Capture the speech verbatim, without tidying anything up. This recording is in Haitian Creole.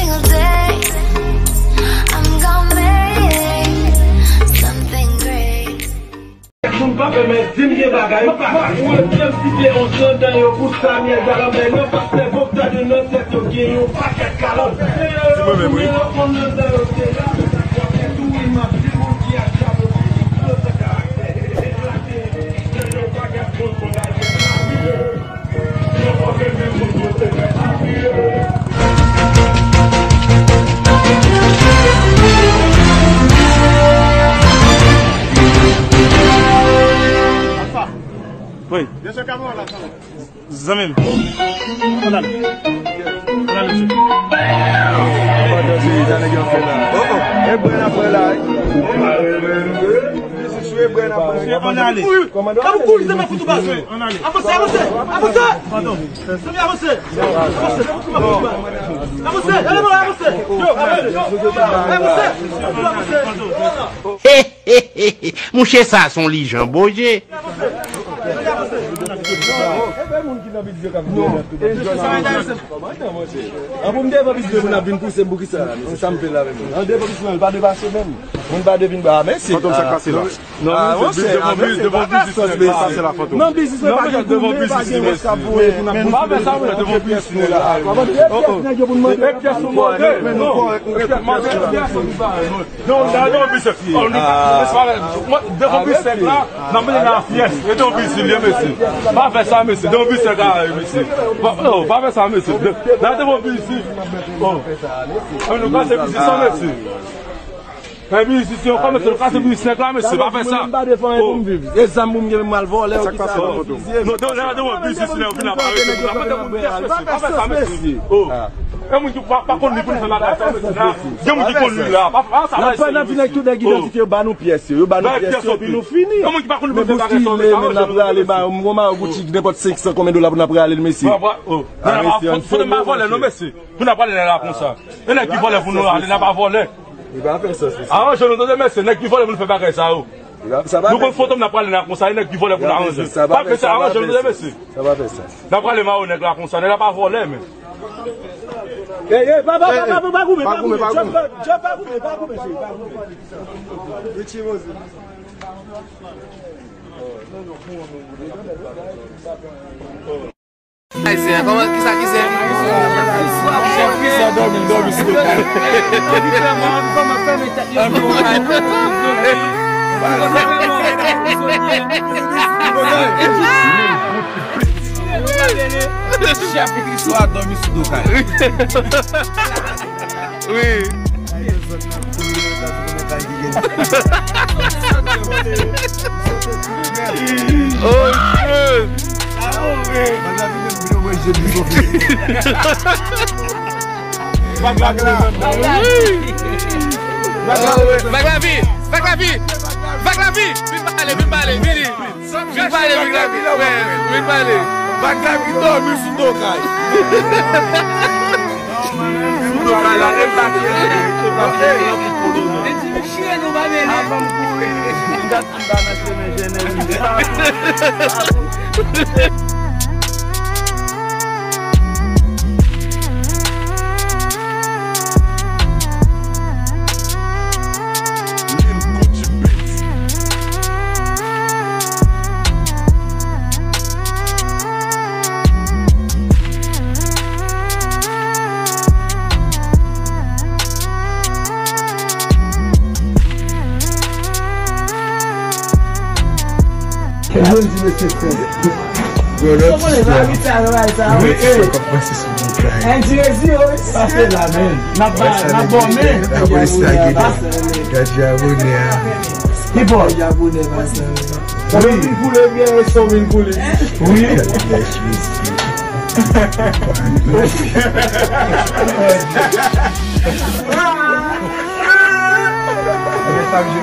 Single day, I'm gonna make something great. Moun pa fè men di m gen bagay. Ou wè, menm si te yon jan dan yo pou Samuel Dalambert nan, pastè Bogdan nan tèt yo gen yon pakèt kalòt. Se mwen menm, wi. Wi. Zanmi m. Ann ale. Ann ale, mesye. Oh, oh. E bwè n ap bwè la, wi. Mesye, ann ale. Kòmandan, ann ale. Avanse, avanse, avanse. Zanmi, avanse. Avanse, avanse. Avanse, avanse. Yo, avanse. Avanse. Mouche, sa se yon lijan boje. An pou m devan biznis, moun ap vin pouse m pou kisa? Mesye, sa m fè la menm? An devan biznis, moun pa depase menm. Moun pa devin ba, mesye. Fantom, sa k pase la? Non, ah, mesye, devan biznis, devan biznis, mesye. Nan biznis, pa gen gouvènman, pa gen moun k ap voye moun ap bouse. Pa fè sa, mesye, devan biznis, la. E pyès ou mande, men non. E pyès ou mande. Non, non, non, mesye. Oh, nou pa, mesye, pa, mwen, devan bisèk la, n ap mennen nan fyès. E devan bisèk li ye, mesye. Pa fè sa, mesye. Devan bisèk la, mesye. Pa, oh, pa fè sa, mesye. De, nan devan bisèk. Oh. Ah, nou kase bisèk sa, mesye. Fè bisèk, se yon kòmès, nou kase bisèk la, mesye. Pa fè sa. Mwen menm pa defann pou m viv. E zam pou m gen, m al vòlè, ou ki sa. Non, non, non, non, biznis, lè yo vin ap arete, n ap mande moun pyès, mesye. Pa fè sa, mesye. Oh. E moun ki pa, pa konn li pou nou fè bagay sa, mesye. Gen moun ki konn li la. Pa, pa sa, mesye. N ap vin ak tout nèg idantite yo, ba nou pyès yo. Yo ba nou pyès yo, epi nou fini. Gen moun ki pa konn li pou nou fè bagay sa, mesye. Men pou style, men n ap rale ba yo. M gon mayo Gucci ki nenpòt senk san konbyen dola pou n ap rale l, mesye. Foto m pa vòlè, non, mesye. Pou n ap rale la konsa. E nèg ki vòlè pou nou rale, n ap vòlè. Li pa fè sans, mesye. Aranje nou, tande, mesye. Nèg ki vòlè pou nou fè bagay sa yo. Nou konn foto m, n ap prale nan konsa, e nèg ki vòlè pou n aranje. Pa fè sa, aranje nou, tande, mesye. Sa pa fè sans. N ap prale mayo nèg la konsa, nèg la pa vòlè, men. Ey, ey, pa, pa, pa, pa, pa goumen, pa goumen, pa goumen. Jump, jump, pa goumen, pa goumen, cheri, pa goumen. Richie Mose. Ayisyen, kòman, kisa ki se? Sa dòmi, dòmi sou do kay. Chèf Kristo a dòmi sou do kay. Wi. Oh, shit. Bag Lavi! Bag Lavi! Bag Lavi! Bag Lavi! Vin pale, vin pale, vini! Vin pale, Big Lavi. Wè, vin pale. Bag Lavi dòmi sou do kay. Sou do kay la, e pa ki, e pa ki. Chire nou, pa mele. Avan m kouri, m gad anba nan chemen jennen. Lil Gucci Beats. Kèl moun di mesye frè? Yo, lòt istwa. Wi, wi, sa k ap pase sou Big Time. Sa se la menm. N ap ba, n ap ba w men. Lapolis lage dèyè. Gad jan abone a. Ki bò? Wi. Wi. Gad lèch mesye. Sa k jwe